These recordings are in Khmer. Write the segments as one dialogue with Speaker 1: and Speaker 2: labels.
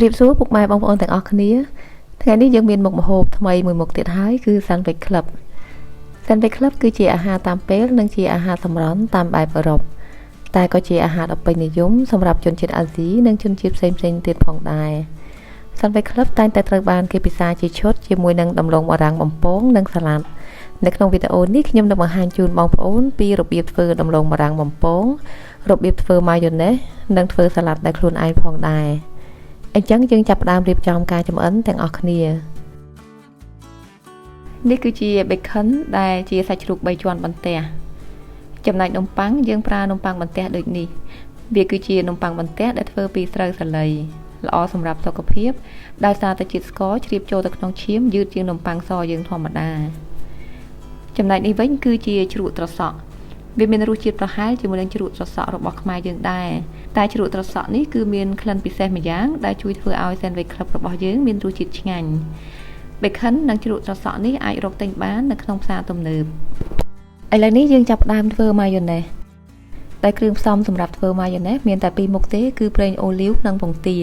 Speaker 1: រាបសួរពុកម៉ែបងប្អូនទាំងអស់គ្នាថ្ងៃនេះយើងមានមុខម្ហូបថ្មីមួយមុខទៀតហើយគឺ Sandwich Club។ Sandwich Club គឺជាអាហារតាមពេលនិងជាអាហារសម្រន់តាមបែបអឺរ៉ុបតែក៏ជាអាហារដ៏ពេញនិយមសម្រាប់ជនជាតិអាស៊ីនិងជនជាតិផ្សេងៗទៀតផងដែរ Sandwich Club តែងតែត្រូវបានគេពិសាជាឈុតជាមួយនឹងដំឡូងបារាំងបំពងនិងសាឡាត់នៅក្នុងវីដេអូនេះខ្ញុំនឹងបង្ហាញជូនបងប្អូនពីរបៀបធ្វើដំឡូងបារាំងបំពងរបៀបធ្វើម៉ាយ៉ូណេសនិងធ្វើសាឡាត់ដោយខ្លួនឯងផងដែរអញ្ចឹងយើងចាប់ផ្ដើមរៀបចំការចម្អិនទាំងអស់គ្នានេះគឺជា bacon ដែលជាសាច់ជ្រូក3ជាន់បន្ទះចំណែកនំប៉័ងយើងប្រើនំប៉័ងបន្ទះដូចនេះវាគឺជានំប៉័ងបន្ទះដែលធ្វើពីស្រូវសាលីល្អសម្រាប់សុខភាពដោយសារតែជាតិស្ករជ្រាបចូលទៅក្នុងឈាមយឺតជាងនំប៉័ងសយើងធម្មតាចំណែកនេះវិញគឺជាជ្រក់ត្រសក់វាមានរសជាតិប្រហែលជាមួយនឹងជ្រក់ត្រសក់របស់ខ្មែរយើងដែរតែជ្រក់ត្រសក់នេះគឺមានក្លិនពិសេសម្យ៉ាងដែលជួយធ្វើឲ្យ sandwich club របស់យើងមានរសជាតិឆ្ងាញ់ bacon និងជ្រក់ត្រសក់នេះអាចរកទិញបាននៅក្នុងផ្សារទំនើបឥឡូវនេះយើងចាប់ផ្ដើមធ្វើម៉ាយ៉ូណេសដែលគ្រឿងផ្សំសម្រាប់ធ្វើម៉ាយ៉ូណេសមានតែពីរមុខទេគឺប្រេងអូលីវនិងពងទា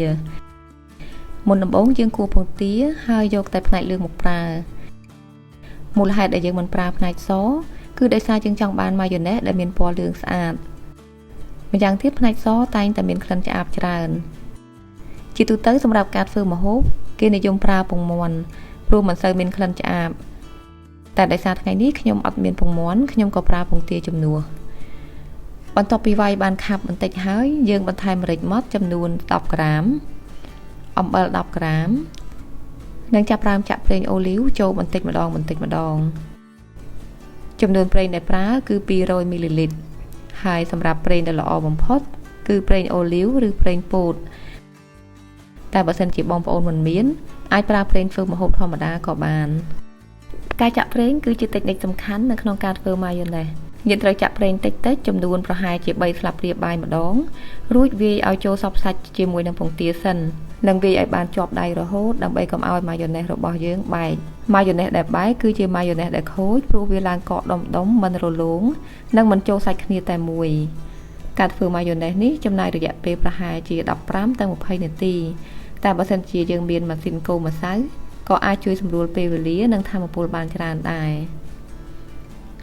Speaker 1: មុនដំបូងយើងគោះពងទាហើយយកតែផ្នែកលឿងមកប្រើមូលហេតុដែលយើងមិនប្រើផ្នែកសគឺដោយសារយើងចង់បានម៉ាយ៉ូណេសដែលមានពណ៌លឿងស្អាតម្យ៉ាងទៀតផ្នែកសតែងតែមានក្លិនឆ្អាបច្រើនជាទូទៅសម្រាប់ការធ្វើម្ហូបគេនិយមប្រើពងមាន់ព្រោះមិនសូវមានក្លិនឆ្អាបតែដោយសារថ្ងៃនេះខ្ញុំអត់មានពងមាន់ខ្ញុំក៏ប្រើពងទាជំនួសបន្ទាប់ពីវាយបានខាប់បន្តិចហើយយើងបន្ថែមម្រេចម៉ដ្ឋចំនួន10ក្រាមអំបិល10ក្រាមនិងចាប់ផ្ដើមចាក់ប្រេងអូលីវចូលបន្តិចម្ដងបន្តិចម្ដងចំនួនប្រេងដែលប្រើគឺ200មីលីលីត្រហើយសម្រាប់ប្រេងដែលល្អបំផុតគឺប្រេងអូលីវឬប្រេងពោតតែបើសិនជាបងប្អូនមិនមានអាចប្រើប្រេងធ្វើម្ហូបធម្មតាក៏បានការចាក់ប្រេងគឺជាតិចនិកសំខាន់នៅក្នុងការធ្វើម៉ាយ៉ូណេសយើងត្រូវចាក់ប្រេងតិចៗចំនួនប្រហែលជា3ស្លាបព្រាបាយម្ដងរួចវាយឲ្យចូលសព្វសាច់ជាមួយនឹងពងទាសិននិងវាយឲ្យបានជាប់ដៃរហូតដើម្បីកុំឲ្យម៉ាយ៉ូណេសរបស់យើងបែកម៉ាយ៉ូណេសដែលបែកគឺជាម៉ាយ៉ូណេសដែលខូចព្រោះវាឡើងកកដុំដុំមិនរលោងនិងមិនចូលសាច់គ្នាតែមួយការធ្វើម៉ាយ៉ូណេសនេះចំណាយរយៈពេលប្រហែលជា15ទៅ20នាទីតែបើសិនជាយើងមានម៉ាស៊ីនកូរម្សៅក៏អាចជួយសម្រួលពេលវេលានិងថាមពលបានច្រើនដែរ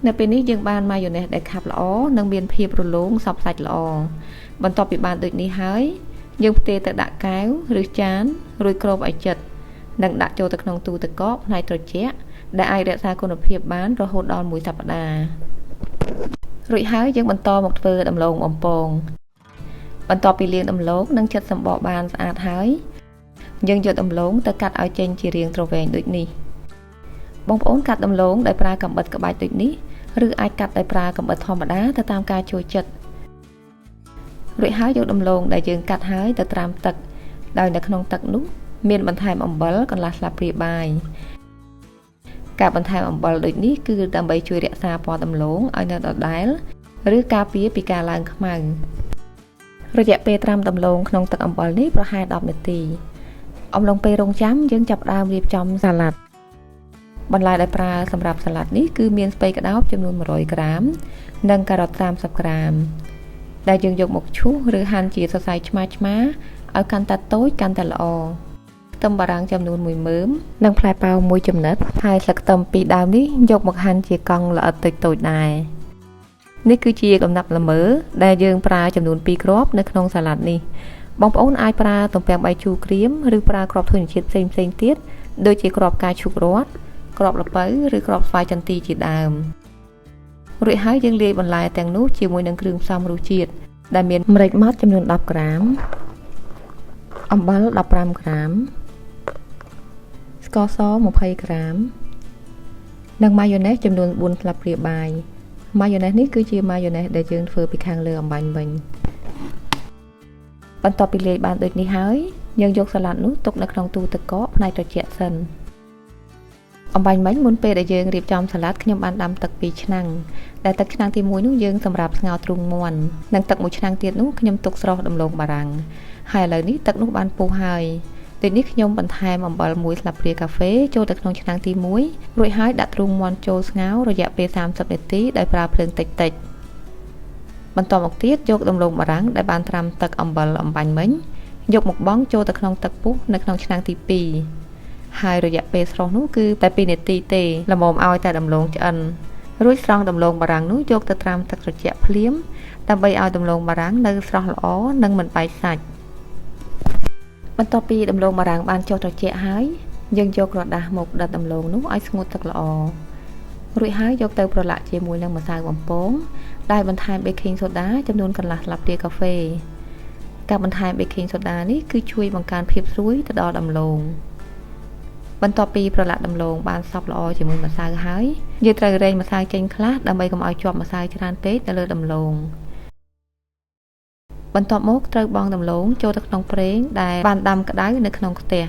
Speaker 1: នៅពេលនេះយើងបានម៉ាយ៉ូណេសដែលខាប់ល្អនិងមានភាពរលោងសព្វសាច់ល្អបន្ទាប់ពីបានដូចនេះហើយយើងផ្ទេរទៅដាក់កែវឬចានរួចគ្របឲ្យជិតនិងដាក់ចូលទៅក្នុងទូទឹកកកផ្នែកត្រជាក់ដែលអាចរក្សាគុណភាពបានរហូតដល់មួយសប្តាហ៍រួចហើយយើងបន្តមកធ្វើដំឡូងបំពងបន្ទាប់ពីលាងដំឡូងនិងចិតសម្បកបានស្អាតហើយយើងយកដំឡូងទៅកាត់ឲ្យចេញជារាងទ្រវែងដូចនេះបងប្អូនកាត់ដំឡូងដោយប្រើកាំបិតក្បាច់ដូចនេះឬអាចកាត់ដោយប្រើកាំបិតធម្មតាទៅតាមការចូលចិត្តរួចហើយយកដំឡូងដែលយើងកាត់ហើយទៅត្រាំទឹកដោយនៅក្នុងទឹកនោះមានបន្ថែមអំបិលកន្លះស្លាបព្រាបាយការបន្ថែមអំបិលដូចនេះគឺដើម្បីជួយរក្សាពណ៌ដំឡូងឲ្យនៅដដែលឬការពារពីការឡើងខ្មៅរយៈពេលត្រាំដំឡូងក្នុងទឹកអំបិលនេះប្រហែល10នាទីអំឡុងពេលរងចាំយើងចាប់ផ្ដើមរៀបចំសាឡាត់បន្លែដែលប្រើសម្រាប់សាឡាត់នេះគឺមានស្ពៃក្តោបចំនួន100ក្រាមនិងការ៉ុត30ក្រាមដែលយើងយកមកឈូសឬហាន់ជាសរសៃឆ្មាឆ្មាឲ្យកាន់តែតូចកាន់តែល្អខ្ទឹមបារាំងចំនួន1មើមនិងផ្លែប៉ោមមួយចំណិតហើយស្លឹកខ្ទឹមពីរដើមនេះយកមកហាន់ជាកង់ល្អិតតូចៗដែរនេះគឺជាដំណាប់ល្មើដែលយើងប្រើចំនួន2គ្រាប់នៅក្នុងសាឡាត់នេះបងប្អូនអាចប្រើទំពាំងបាយជូរក្រៀមឬប្រើគ្រាប់ធញ្ញជាតិផ្សេងៗទៀតដូចជាគ្រាប់ផ្កាឈូករ័ត្នគ្រាប់ល្ពៅឬគ្រាប់ស្វាយចន្ទីជាដើមរួចហើយយើងលាយបន្លែទាំងនោះជាមួយនឹងគ្រឿងផ្សំរសជាតិដែលមានម្រេចម៉ដ្ឋចំនួន10ក្រាមអំបិល15ក្រាមស្ករស20ក្រាមនិងម៉ាយ៉ូណេសចំនួន4ស្លាបព្រាបាយម៉ាយ៉ូណេសនេះគឺជាម៉ាយ៉ូណេសដែលយើងធ្វើពីខាងលើអំបាញ់វិញបន្ទាប់ពីលាយបានដូចនេះហើយយើងយកសាឡាត់នោះទុកនៅក្នុងទូទឹកកកផ្នែកត្រជាក់សិនអំបាញ់មិញមុនពេលដែលយើងរៀបចំសាឡាត់ខ្ញុំបានដាំទឹក2ឆ្នាំងដែលទឹកឆ្នាំងទី1នោះយើងសម្រាប់ស្ងោរទ្រូងមាន់និងទឹកមួយឆ្នាំងទៀតនោះខ្ញុំទុកស្រុះដំឡូងបារាំងហើយឥឡូវនេះទឹកនោះបានពុះហើយដូចនេះខ្ញុំបន្ថែមអំបិល1ស្លាបព្រាកាហ្វេចូលទៅក្នុងឆ្នាំងទី1រួចហើយដាក់ទ្រូងមាន់ចូលស្ងោររយៈពេល30នាទីដោយប្រើភ្លើងតិចៗបន្តមកទៀតយកដំឡូងបារាំងដែលបានត្រាំទឹកអំបិលអំបាញ់មិញ យកមកបង់ចូលទៅក្នុងទឹកពុះនៅក្នុងឆ្នាំងទី2ហើយរយៈពេលស្រុះនោះគឺតែ2នាទីទេល្មមឲ្យតែដំឡូងឆ្អិនរួចស្រង់ដំឡូងបារាំងនោះយកទៅត្រាំទឹកត្រជាក់ភ្លាមដើម្បីឲ្យដំឡូងបារាំងនៅស្រស់ល្អនិងមិនបែកសាច់បន្ទាប់ពីដំឡូងបារាំងបានចុះត្រជាក់ហើយយើងយកក្រដាសមកដិតដំឡូងនោះឲ្យស្ងួតទឹកល្អរួចហើយយកទៅប្រឡាក់ជាមួយនឹងម្សៅបំពងដែលបន្ថែមបេឃីងសូដាចំនួនកន្លះស្លាបព្រាកាហ្វេការបន្ថែមបេឃីងសូដានេះគឺជួយបង្កើនភាពស្រួយទៅដល់ដំឡូងបន្ទាប់ពីប្រឡាក់ដំឡូងបានសព្វល្អជាមួយម្សៅហើយយើងត្រូវរែងម្សៅចេញខ្លះដើម្បីកុំឲ្យជាប់ម្សៅច្រើនពេកនៅលើដំឡូងបន្ទាប់មកត្រូវបង់ដំឡូងចូលទៅក្នុងប្រេងដែលបានដាំក្តៅនៅក្នុងខ្ទះ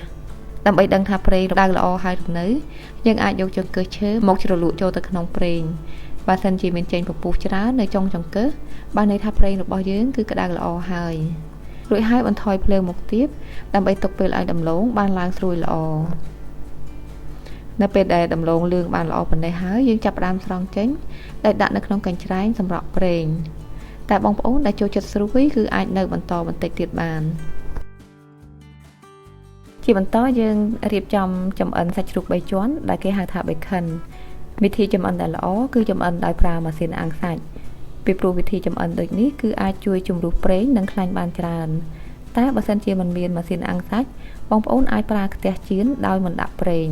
Speaker 1: ដើម្បីដឹងថាប្រេងក្តៅល្អហើយឬនៅយើងអាចយកចង្កឹះឈើមកជ្រលក់ចូលទៅក្នុងប្រេងបើសិនជាមានចេញពពុះច្រើននៅចុងចង្កឹះបានន័យថាប្រេងរបស់យើងគឺក្តៅល្អហើយរួចហើយបន្ថយភ្លើងមកទាបដើម្បីទុកពេលឲ្យដំឡូងបានឡើងស្រួយល្អនៅពេលដែលដំឡូងលឿងបានល្អប៉ុណ្ណេះហើយយើងចាប់ផ្ដើមស្រង់ចេញដែលដាក់នៅក្នុងកញ្ច្រែងសម្រាប់ប្រេងតែបងប្អូនដែលចូលចិត្តស្រួយគឺអាចនៅបន្តបន្តិចទៀតបានជាបន្តយើងរៀបចំចម្អិនសាច់ជ្រូក3ជាន់ដែលគេហៅថា bacon វិធីចម្អិនដែលល្អគឺចម្អិនដោយប្រើម៉ាស៊ីនអាំងសាច់ពីព្រោះវិធីចម្អិនដូចនេះគឺអាចជួយជំរុះប្រេងនិងខ្លាញ់បានច្រើនតែបើសិនជាមិនមានម៉ាស៊ីនអាំងសាច់បងប្អូនអាចប្រើខ្ទះចៀនដោយមិនដាក់ប្រេង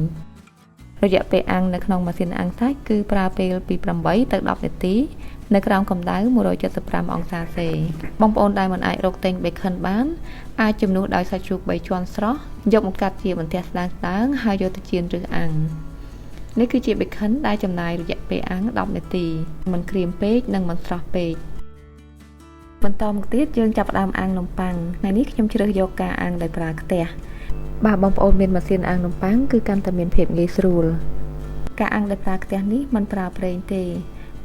Speaker 1: រយៈពេលអាំងនៅក្នុងម៉ាស៊ីនអាំងសាច់គឺប្រើពេលពី8ទៅ10នាទីនៅក្រោមកម្ដៅ175អង្សាសេបងប្អូនដែលមិនអាចរកទិញ bacon បានអាចជំនួសដោយសាច់ជ្រូក3ជាន់ស្រស់យកមកកាត់ជាបន្ទះស្ដើងៗហើយយកទៅចៀនឬអាំងនេះគឺជា bacon ដែលចំណាយរយៈពេលអាំង10នាទីមិនក្រៀមពេកនិងមិនស្រស់ពេកបន្តមកទៀតយើងចាប់ផ្ដើមអាំងនំប៉័ងថ្ងៃនេះខ្ញុំជ្រើសយកការអាំងដោយប្រើខ្ទះបើបងប្អូនមានម៉ាស៊ីនអាំងនំប៉័ងគឺកាន់តែមានភាពងាយស្រួលការអាំងដោយប្រើខ្ទះនេះមិនប្រើប្រេងទេ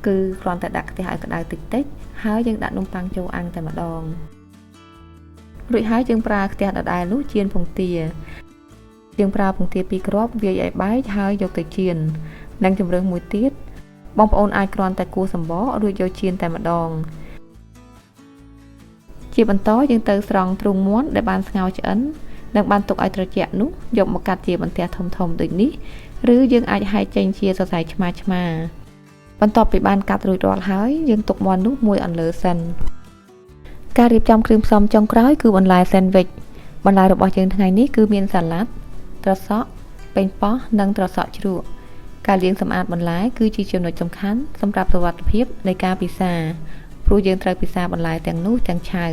Speaker 1: គឺគ្រាន់តែដាក់ខ្ទះឲ្យក្តៅតិចៗហើយយើងដាក់នំប៉័ងចូលអាំងតែម្ដងរួចហើយយើងប្រើខ្ទះដដែលនោះចៀនពងទាយើងប្រើពងទា2គ្រាប់វាយឲ្យបែកហើយយកទៅចៀននិងជម្រើសមួយទៀតបងប្អូនអាចគ្រាន់តែគោះសំបករួចយកចៀនតែម្ដងជាបន្តយើងទៅស្រង់ទ្រូងមាន់ដែលបានស្ងោរឆ្អិននិងបានទុកឲ្យត្រជាក់នោះយកមកកាត់ជាបន្ទះធំៗដូចនេះឬយើងអាចហែកចេញជាសរសៃឆ្មាៗបន្ទាប់ពីបានកាត់រួចរាល់ហើយយើងទុកមាន់នោះមួយអន្លើសិនការរៀបចំគ្រឿងផ្សំចុងក្រោយគឺបន្លែសាន់វិចបន្លែរបស់យើងថ្ងៃនេះគឺមានសាឡាត់ត្រសក់ប៉េងប៉ោះនិងត្រសក់ជ្រក់ការលាងសម្អាតបន្លែគឺជាចំណុចសំខាន់សម្រាប់សុវត្ថិភាពនៃការពិសាព្រោះយើងត្រូវពិសាបន្លែទាំងនោះទាំងឆៅ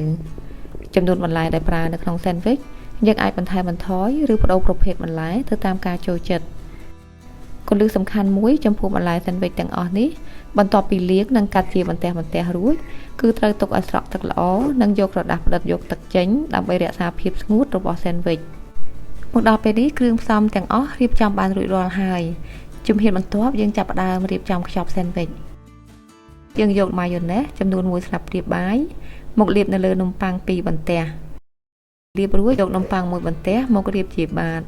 Speaker 1: ចំនួនបន្លែដែលប្រើនៅក្នុងសាន់វិចយើងអាចបន្ថែមបន្ថយឬប្ដូរប្រភេទបន្លែទៅតាមការចូលចិត្តគន្លឹះសំខាន់មួយចំពោះបន្លែសាន់វិចទាំងអស់នេះបន្ទាប់ពីលាងនិងកាត់ជាបន្ទះៗរួចគឺត្រូវទុកឲ្យស្រក់ទឹកល្អនិងយកក្រដាសផ្ដិតយកទឹកចេញដើម្បីរក្សាភាពស្ងួតរបស់សាន់វិចមកដល់ពេលនេះគ្រឿងផ្សំទាំងអស់រៀបចំបានរួចរាល់ហើយជំហានបន្ទាប់យើងចាប់ផ្ដើមរៀបចំខ្ចប់សាន់វិចយើងយកម៉ាយ៉ូណេសចំនួន1ស្លាបព្រាបាយមកលាបនៅលើនំប៉័ង2បន្ទះលាបរួចយកនំប៉័ងមួយបន្ទះមករៀបជាបាត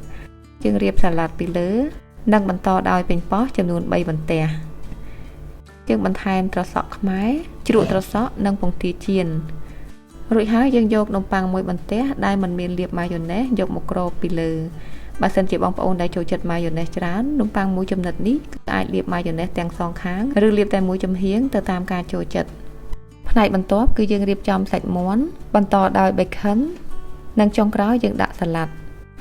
Speaker 1: យើងរៀបសាឡាត់ពីលើនិងបន្តដោយប៉េងប៉ោះចំនួន3បន្ទះយើងបន្ថែមត្រសក់ខ្មែរជ្រក់ត្រសក់និងពងទាចៀនរួចហើយយើងយកនំប៉័ងមួយបន្ទះដែលមិនមានលាបម៉ាយ៉ូណេសយកមកគ្របពីលើបើសិនជាបងប្អូនដែលចូលចិត្តម៉ាយ៉ូណេសច្រើននំប៉័ងមួយចំណិតនេះគឺអាចលាបម៉ាយ៉ូណេសទាំងសងខាងឬលាបតែមួយចំហៀងទៅតាមការចូលចិត្តផ្នែកបន្ទាប់គឺយើងរៀបចំសាច់មាន់បន្តដោយ bacon និងចុងក្រោយយើងដាក់សាឡាត់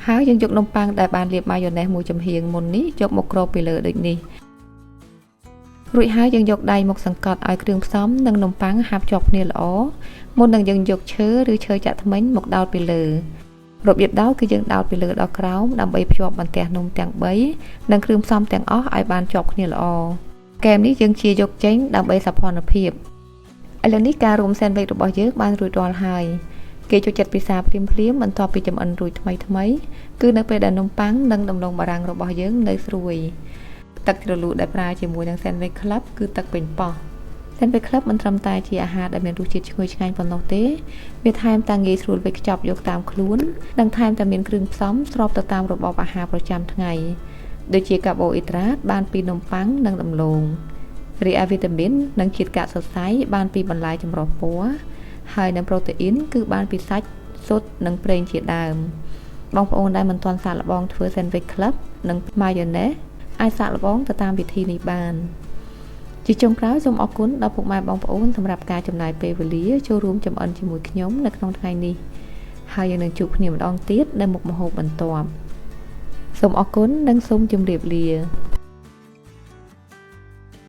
Speaker 1: ហើយយើងយកនំប៉័ងដែលបានលាបម៉ាយ៉ូណេសមួយចំហៀងមុននេះយកមកគ្របពីលើដូចនេះរួចហើយយើងយកដៃមកសង្កត់ឲ្យគ្រឿងផ្សំនិងនំប៉័ងហាប់ជាប់គ្នាល្អមុននឹងយើងយកឈើឬឈើចាក់ធ្មេញមកដោតពីលើរបៀបដោតគឺយើងដោតពីលើដល់ក្រោមដើម្បីភ្ជាប់បន្ទះនំទាំង3និងគ្រឿងផ្សំទាំងអស់ឲ្យបានជាប់គ្នាល្អគែមនេះយើងជាយកចេញដើម្បីសោភ័ណភាពឥឡូវនេះការរួមសាន់វិចរបស់យើងបានរួចរាល់ហើយគេចូលចិត្តពិសាភ្លាមៗបន្ទាប់ពីចម្អិនរួចថ្មីៗគឺនៅពេលដែលនំប៉័ងនិងដំឡូងបារាំងរបស់យើងនៅស្រួយទឹកជ្រលក់ដែលប្រើជាមួយនឹង Sandwich Club គឺទឹកប៉េងប៉ោះ Sandwich Club មិនត្រឹមតែជាអាហារដែលមានរសជាតិឈ្ងុយឆ្ងាញ់ប៉ុណ្ណោះទេវាថែមទាំងងាយស្រួលវេចខ្ចប់យកតាមខ្លួននិងថែមទាំងមានគ្រឿងផ្សំស្របទៅតាមរបបអាហារប្រចាំថ្ងៃដូចជាកាបូអ៊ីដ្រាតបានពីនំប៉័ងនិងដំឡូងរីឯវីតាមីននិងជាតិកាកសរសៃបានពីបន្លែចម្រុះពណ៌ហើយនិងប្រូតេអ៊ីនគឺបានពីសាច់ ស៊ុតនិងប្រេងជាដើមបងប្អូនដែលមិនទាន់សាកល្បងធ្វើ sandwich ក្លឹបនិង mayonnaise អាចសាកល្បងទៅតាមវិធីនេះបានជាចុងក្រោយសូមអរគុណដល់ពុកម៉ែបងប្អូនសម្រាប់ការចំណាយពេលវេលាចូលរួមចម្អិនជាមួយខ្ញុំនៅក្នុងថ្ងៃនេះហើយយើងនឹងជួបគ្នាម្ដងទៀតនៅមុខម្ហូបបន្ទាប់សូមអរគុណនិងសូមជម្រាបលា។